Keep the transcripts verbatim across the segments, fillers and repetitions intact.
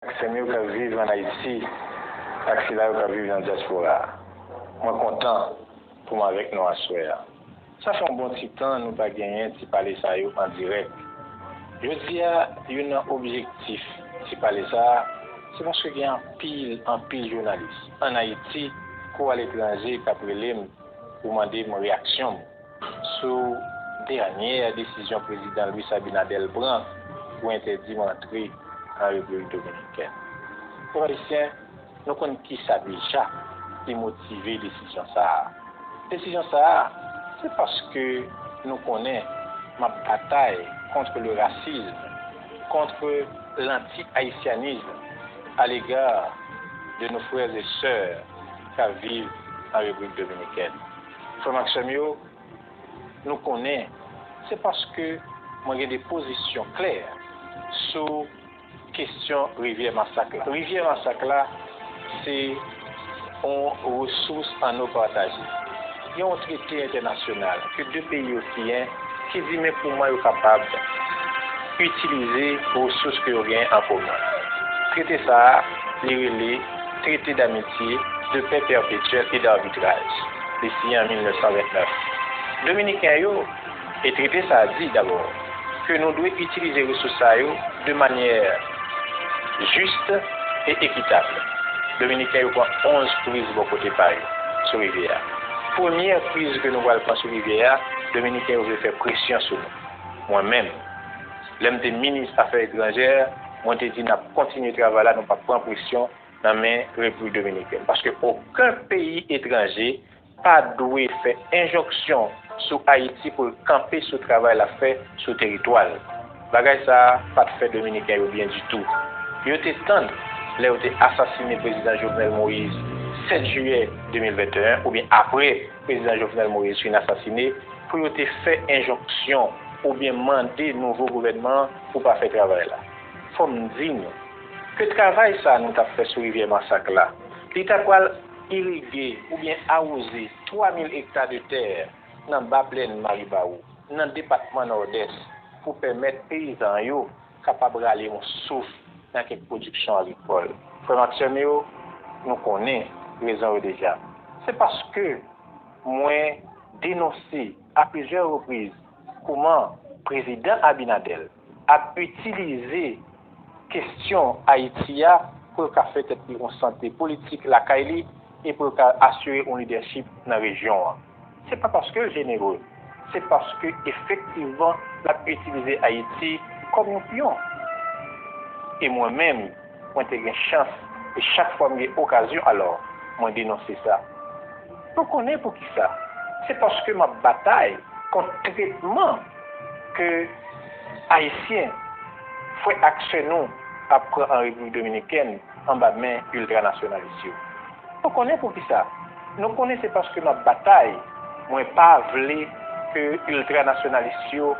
Ak sè m yo k ap viv ann Ayiti, ak sila yo k ap viv nan dyaspora a. Mwen kontan pou m avèk nou aswè a. Sa fè yon bon ti tan nou pa genyen ti pale sa yo an dirèk. Jodi a, youn nan objektif ti pale sa a, se paske gen anpil, anpil jounalis ann Ayiti kou aletranje k ap rele m pou mande m reyaksyon m sou dènyè desizyon Prezidan Luis Abinader pran pou entèdi m antre an Repiblik Dominikèn. Pèp ayisyen, nou konn kisa deja ki motive desizyon sa a. Desizyon sa a, se paske nou konnen m ap batay contre le racisme, contre l'anti-haïtianisme à l'égard de nos frères et sœurs k ap viv an Repiblik Dominikèn. Frè m ak sè m yo, nou konnen se paske mwen gen de pozisyon klè sou kesyon Rivyè Masak la. Rivyè Masak la, se yon resous anno pataje. Gen yon trete entènasyonal ke de peyi yo siyen ki di men kòman yo kapab itilize resous ke yo genyen an komen. Trete sa a, li rele Traité d'amitié, de paix perpétuelle et d'arbitrage. Li siyen an mil nèf san vennèf. Dominiken yo, e trete sa a di dabò ke nou dwe itilize resous sa yo de manyè jis e ekitab. Dominiken yo pran onz priz bò kote pa yo sou rivyè a. Premyè priz ke nou pral pran sou rivyè a, Dominiken yo vle fè presyon sou nou. Mwen menm, lè m te minis afè etranjè, mwen te di n ap kontinye travay la, nou p ap pran presyon nan men Repiblik Dominikèn. Paske okenn peyi etranje pa dwe fè enjonksyon sou Ayiti pou l kanpe sou travay l ap fè sou teritwa l. Bagay sa a pa t fè Dominiken yo byen ditou. Yo te tann lè yo te asasine Prezidan Jovenel Moïse sèt jiyè de mil venteyen, oubyen apre Prezidan Jovenel Moïse fin asasine, pou yo te fè enjonksyon oubyen mande nouvo gouvènman an pou pa fè travay la. Fò m di nou ke travay sa a nou t ap fè sou rivyè Masak la, li ta pral irige oubyen awoze twa mil ekta de tè nan Ba Plèn Maribawou, nan depatman Nòdès, pou pèmèt peyizan yo kapab rale yon souf nan kèk pwodiksyon agrikòl. Frè m ak sè m yo, nou konnen rezon yo deja. Se paske mwen denonse a plizyè repriz kòman Prezidan Abinader ap itilize kesyon Ayiti a pou l ka fè tèt li yon sante politik lakay li e pou l ka asire yon lidèchip nan rejyon an. Se pa paske l jenere, se paske efektivman l ap itilize Ayiti kòm yon pyon. E mwen menm, mwen te gen chans, e chak fwa m gen okazyon, alò, mwen denonse sa. Nou konnen poukisa. Se paske m ap batay kont tretman ke Ayisyen, frè ak sè nou, ap pran an Repiblik Dominikèn anba men iltranasyonalis yo. Nou konnen poukisa. Nou konnen se paske m ap batay. Mwen pa vle ke iltranasyonalis yo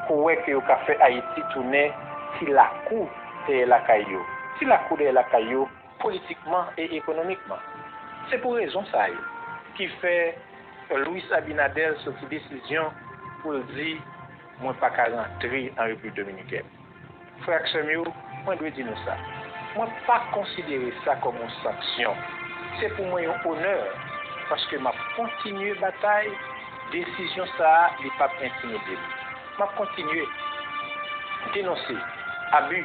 kwè ke yo ka fè Ayiti tounen ti lakou dèyè lakay yo. Ti lakou dèyè lakay yo, politikman e ekonomikman. Se pou rezon sa yo ki fè Luis Abinader soti desizyon pou l di, mwen pa ka rantre an Repiblik Dominikèn. Frè ak sè m yo, mwen dwe di nou sa. Mwen pa konsidere sa kòm yon sanksyon. Se pou mwen yon onè, paske m ap kontinye batay, desizyon sa a, li p ap entimide m. M ap kontinye denonse abi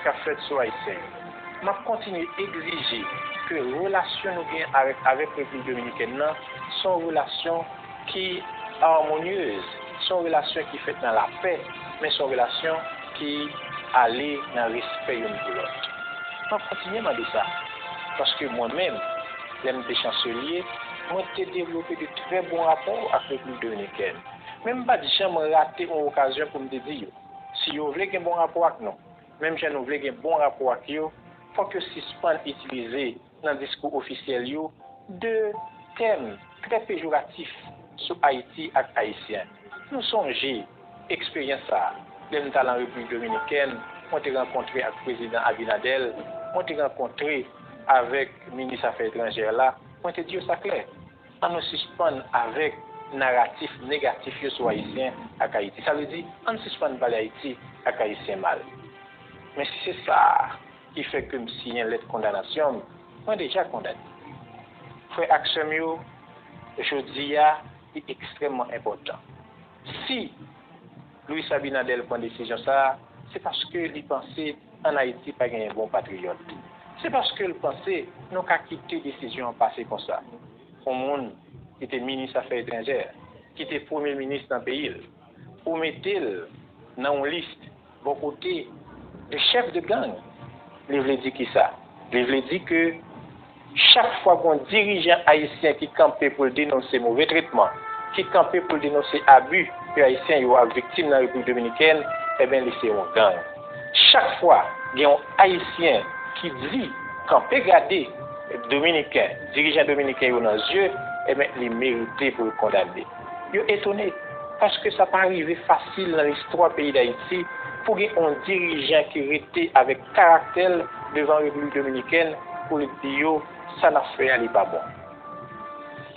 k ap fèt sou Ayisyen yo. M ap kontinye egzije ke relasyon nou gen avèk, avèk Repiblik Dominikèn nan, se yon relasyon ki amonyez, se yon relasyon ki fèt nan lapè, men se yon relasyon ki ale nan respè youn pou lòt. M ap kontinye mande sa, paske mwen menm, lè m te chanselye, mwen te devlope de trè bon rapò ak Repiblik Dominikèn. Men m pa t janm rate yon okazyon pou m te di yo, si yo vle gen bon rapò ak nou, menm jan nou vle gen bon rapò ak yo, fòk yo sispann itilize nan diskou ofisyèl yo de tèm trè pejoratif sou Ayiti ak Ayisyen. Nou sonje eksperyans sa a. Lè m t al an Repiblik Dominikèn, mwen te rankontre ak Prezidan Abinader, mwen te rankontre avèk minis afè etranjè la, mwen te di yo sa klè. Ann nou sispann avèk naratif negatif yo sou Ayisyen ak Ayiti. Sa vle di, ann sispann pale Ayiti ak Ayisyen mal. Men si se sa, ki fè ke m siyen lèt kondanasyon m, mwen deja kondane. Frè ak sè m yo, jodi a, li ekstrèmman enpòtan. Si Luis Abinader pran desizyon sa a, se paske li panse ann Ayiti pa genyen bon patriyòt. Se paske l panse nou ka kite desizyon an pase konsa. Yon moun ki te minis afè etranjè, ki te premye minis nan peyi l, ou mete l nan yon lis bò kote de chèf de gang, li vle di kisa? Li vle di ke chak fwa gen yon dirijan ayisyen ki kanpe pou l denonse move tretman, ki kanpe pou l denonse abi ke ayisyen yo ap viktim nan Repiblik Dominikèn, ebyen, li se yon gang. Chak fwa gen yon ayisyen ki di kanpe gade Dominiken, dirijan dominiken yo nan zye, ebyen, li merite pou l kondane. Yo etone, paske sa pa rive fasil nan listwa peyi Dayiti pou gen yon dirijan ki rete avèk karaktè l devan Repiblik Dominikèn pou li di yo sa n ap fè a li pa bon.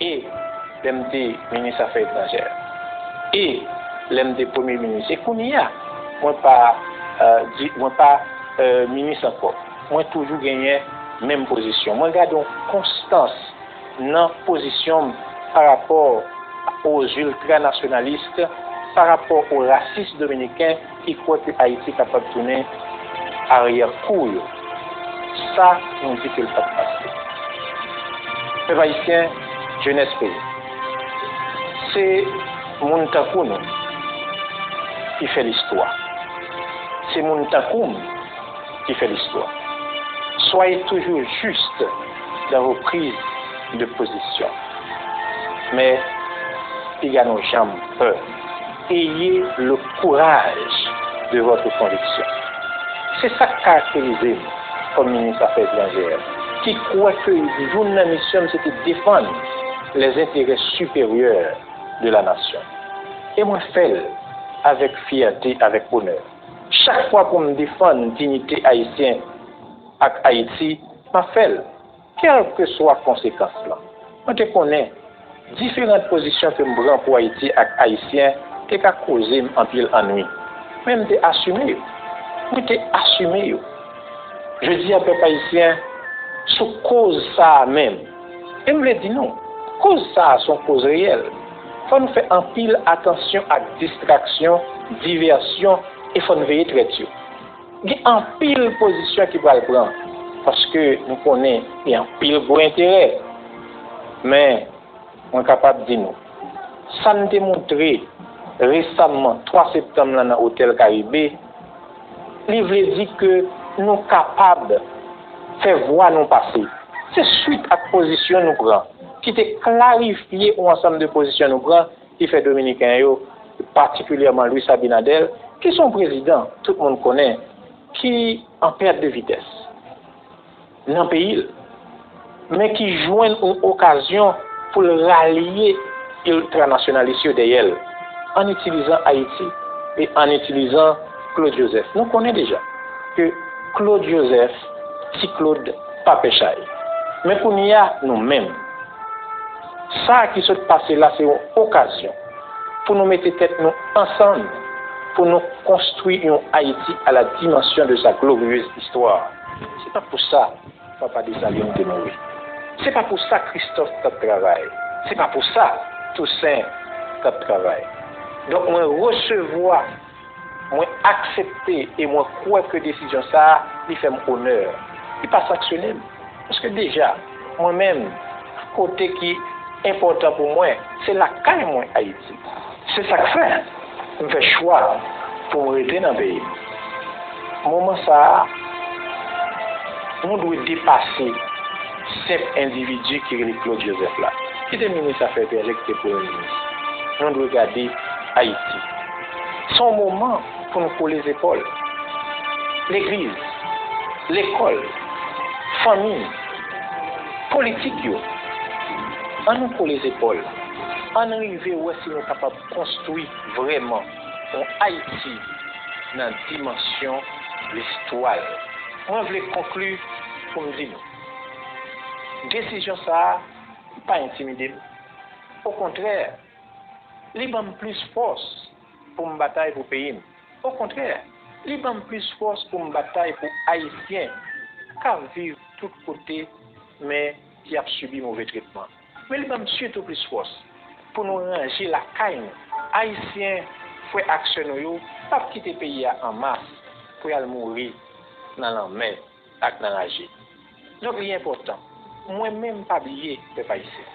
E lè m te minis afè etranjè, e lè m te premye minis, e kounye a, mwen pa, euh, di, mwen pa, euh, minis ankò. Mwen toujou genyen menm pozisyon. Mwen gade yon konstans nan pozisyon m pa rapò aux ultranasyonalis, pa rapò aux racistes dominicains ki kwè ke Ayiti kapab tounen aryè kou yo. Sa, nou di ke l p ap pase. Pèp ayisyen, jenès peyi, se moun tankou nou ki fè listwa. Se moun tankou m ki fè listwa. Soyez toujours juste dans vos prises de position. Men, piga nou janm pè. Ayez le courage de votre conviction. Se sa k karakterize m kòm minis afè etranjè, ki kwè ke youn nan misyon m se te defann les intérêts supérieurs de la nation. E mwen fè l avèk fyète, avèk onè. Chak fwa pou m defann diyite ayisyen ak Ayiti, m ap fè l, kèlkeswa konsekans lan. Mwen te konnen diferan pozisyon ke m pran pou Ayiti ak Ayisyen te ka koze m anpil annwi. Men m te asime yo. Mwen te asime yo. Jodi a, pèp ayisyen, sou koz sa a menm, e m vle di nou, koz sa a se yon koz reyèl. Fò nou fè anpil atansyon ak distraksyon, divèsyon, e fò n veye trèt yo. Gen anpil pozisyon ki pral pran, paske nou konnen gen anpil gwo enterè. Men, mwen kapab di nou, sa n te montre resamman twa septanm lan nan Otèl Karibe, li vle di ke nou kapab fè vwa nou pase. Se swit ak pozisyon nou pran, ki te klarifye yon ansanm de pozisyon nou pran, ki fè Dominiken yo, patikilyèman Luis Abinader, ki se yon prezidan tout moun konnen, ki an pèt de vitès nan peyi l, men ki jwenn yon okazyon pou l ralye iltranasyonalis yo dèyè l, ann itilizan Ayiti e ann itilizan Claude Joseph. Nou konnen deja ke Claude Joseph, Ti Claude, pa pè chay. Men kounye a, nou menm, sa ki sot pase la se yon okazyon pou nou mete tèt nou ansanm, pou nou konstwi yon Ayiti à la dimension de sa glorieuse histoire. Se pa pou sa Papa Desalin te mouri. Se pa pou sa Kristòf t ap travay. Se pa pou sa Tousen t ap travay. Donk, mwen resevwa, mwen aksepte e mwen kwè ke desizyon sa a, li fè m onè. Li pa sanksyone m. Paske deja, mwen menm, kote ki enpòtan pou mwen, se lakay mwen, Ayiti. Se sa k fè m fè chwa pou m rete nan peyi m. Moman sa a, nou dwe depase senp endividi ki rele Claude Joseph la, ki te minis afè etranjè, ki te premye minis. Nou dwe gade Ayiti. Se yon moman pou nou kole zepòl. Legliz, lekòl, fanmi, politik yo, ann nou kole zepòl. Ann rive wè si nou kapab konstwi vrèman yon Ayiti nan dimansyon listwa l. Mwen vle konkli pou m di nou, desizyon sa a pa entimide m. Okontrè, li ban m plis fòs pou m batay pou peyi m. Okontrè, li ban m plis fòs pou m batay pou Ayisyen pa viv tout kote, men y ap sibi move tretman. Men li ban m sitou plis fòs pou nou ranje lakay nou. Ayisyen, frè ak sè nou yo p ap kite peyi a an mas pou y al mouri nan lanmè ak nan raje. Donk, li enpòtan. Mwen menm, pa bliye, pèp ayisyen,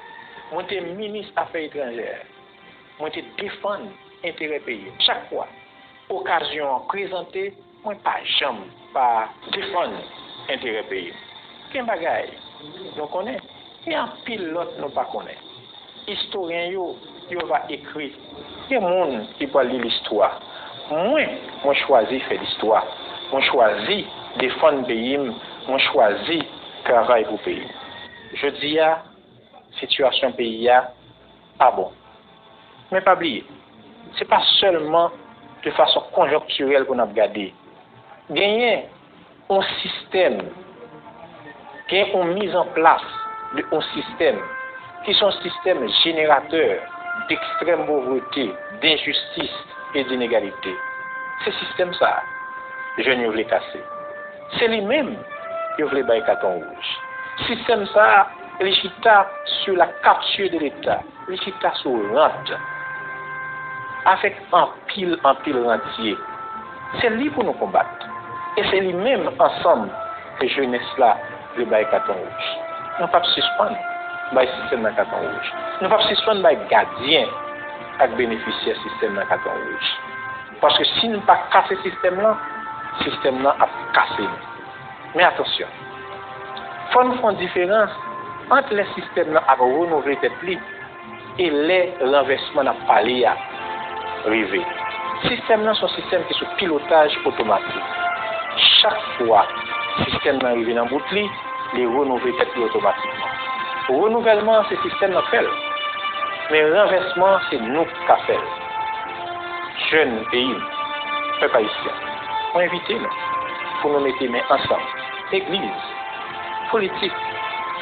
mwen te minis afè etranjè. Mwen te defann enterè peyi m. Chak fwa okazyon an prezante, mwen pa janm pa defann enterè peyi m. Gen bagay nou konnen, gen anpil lòt nou pa konnen. Istoryen yo, yo va ekri. Gen moun ki pral li listwa. Mwen, mwen chwazi fè listwa. Mwen chwazi defann peyi m. Mwen chwazi travay pou peyi m. Jodi a, sitiyasyon peyi a pa bon. Men pa bliye, se pa sèlman de fason konjonktirèl pou n ap gade. Genyen yon sistèm, gen yon mizanplas de yon sistèm ki se yon sistèm jeneratè dekstrèm povrete, denjistis e dinegalite. Se sistèm sa a jèn yo vle kase. Se li menm yo vle bay katon wouj. Sistèm sa a, li chita sou la kapti de Leta. Li chita sou rant. Avèk anpil, anpil rantye. Se li pou nou konbat. E se li menm ansanm ke jenès la vle bay katon wouj. Nou p ap sispann bay sistèm nan katon wouj. Nou p ap sispann bay gadyen ak benefisyè sistèm nan katon wouj. Paske si n pa kase sistèm lan, sistèm lan ap kase nou. Men atansyon, fò n fè yon diferans ant lè sistèm nan ap renouvle tèt li e lè ranvèsman n ap pale a rive. Sistèm nan se yon sistèm ki sou pilotaj otomatik. Chak fwa sistèm nan rive nan bout li, li renouvle tèt li otomatikman. Renouvèlman an, se sistèm nan k fè l. Men ranvèsman an, se nou k ka fè l. Jèn peyi m, pèp ayisyen, mwen envite nou pou nou mete men ansanm. Legliz, politik,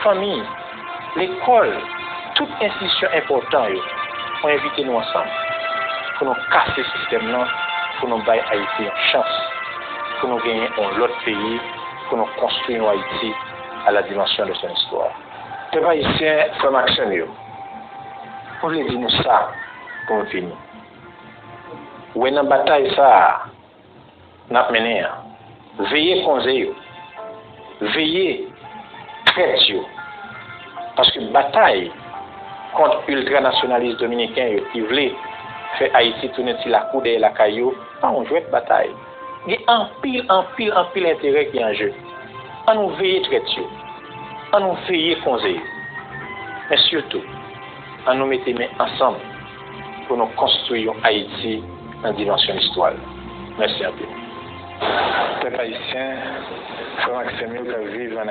fanmi, lekòl, tout enstitisyon enpòtan yo, mwen envite nou ansanm pou nou kase sistèm nan, pou nou bay Ayiti yon chans, pou nou genyen yon lòt peyi, pou nou konstwi yon Ayiti à la dimension de son histoire. Pèp ayisyen, frè m ak sè m yo, mwen vle di nou sa pou m fini. Wè nan batay sa a n ap mennen an, veye konze yo, veye trèt yo. Paske batay kont iltranasyonalis dominiken yo ki vle fè Ayiti tounen ti lakou dèyè lakay yo, pa yon jwèt batay. Gen anpil, anpil, anpil enterè ki an je. An nou veye trèt yo. An nou veye konze yo. Men sitou, an nou mete men ansanm pou nou konstwi yon Ayiti nan dimansyon listwa l. Mèsi anpil. Pèp ayisyen, frè m ak sè m yo k ap viv ann